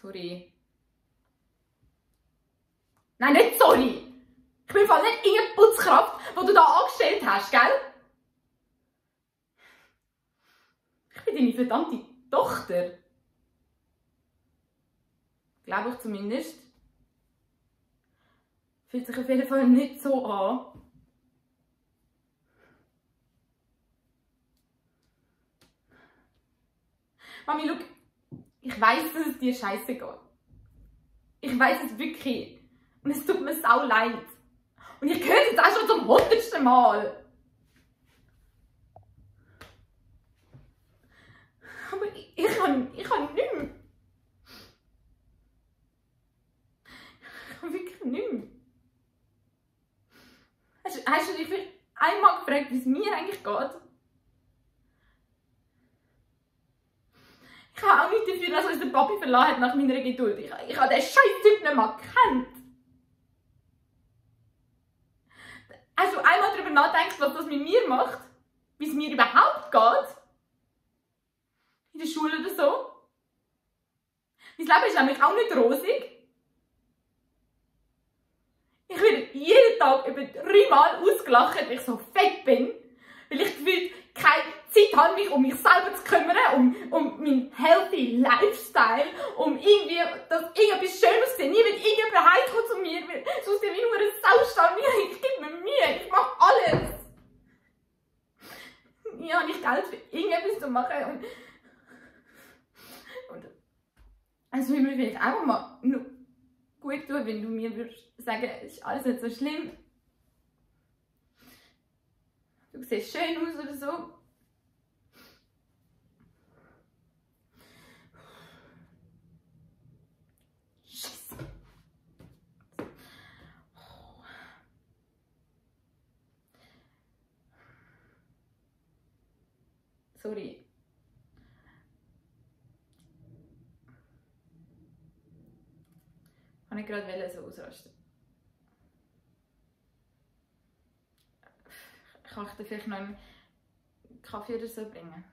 Sorry. Nein, nicht sorry! Ich bin voll nicht irgendeine Putzkraft, die du da angestellt hast, gell? Ich bin deine verdammte Tochter. Glaube ich zumindest. Fühlt sich auf jeden Fall nicht so an. Mami, schau, ich weiss, dass es dir scheiße geht. Ich weiss es wirklich. Und es tut mir sau leid. Und ich höre es jetzt auch schon zum 100. Mal. Aber ich kann nicht mehr. Ich kann wirklich nicht mehr. Hast du dich vielleicht einmal gefragt, wie es mir eigentlich geht? Ich habe auch nicht dafür, dass uns der Papi verlassen hat nach meiner Geduld. Ich habe den scheiß Typ nicht mal gekannt. Hast du einmal darüber nachgedacht, was das mit mir macht? Wie es mir überhaupt geht? In der Schule oder so? Mein Leben ist nämlich auch nicht rosig. Ich werde jeden Tag über 3 Mal ausgelacht, weil ich so fett bin. Weil ich gefühlt keine Zeit habe, mich um mich selber zu kümmern, um meinen healthy Lifestyle, um irgendwie, dass irgendetwas Schönes sehe. Nie wird irgendjemand heimkommen zu mir, weil sonst bin ich nur eine Saustall. Ich gebe mir Mühe, ich mache alles. Ich habe nicht Geld für irgendetwas zu machen. Und es würde mir vielleicht auch mal gut tun, wenn du mir würdest sagen, es ist alles nicht so schlimm. Du siehst schön aus oder so. Scheiße. Sorry. Ich wollte gerade so ausrasten. Kann ich dir vielleicht noch einen Kaffee oder so bringen?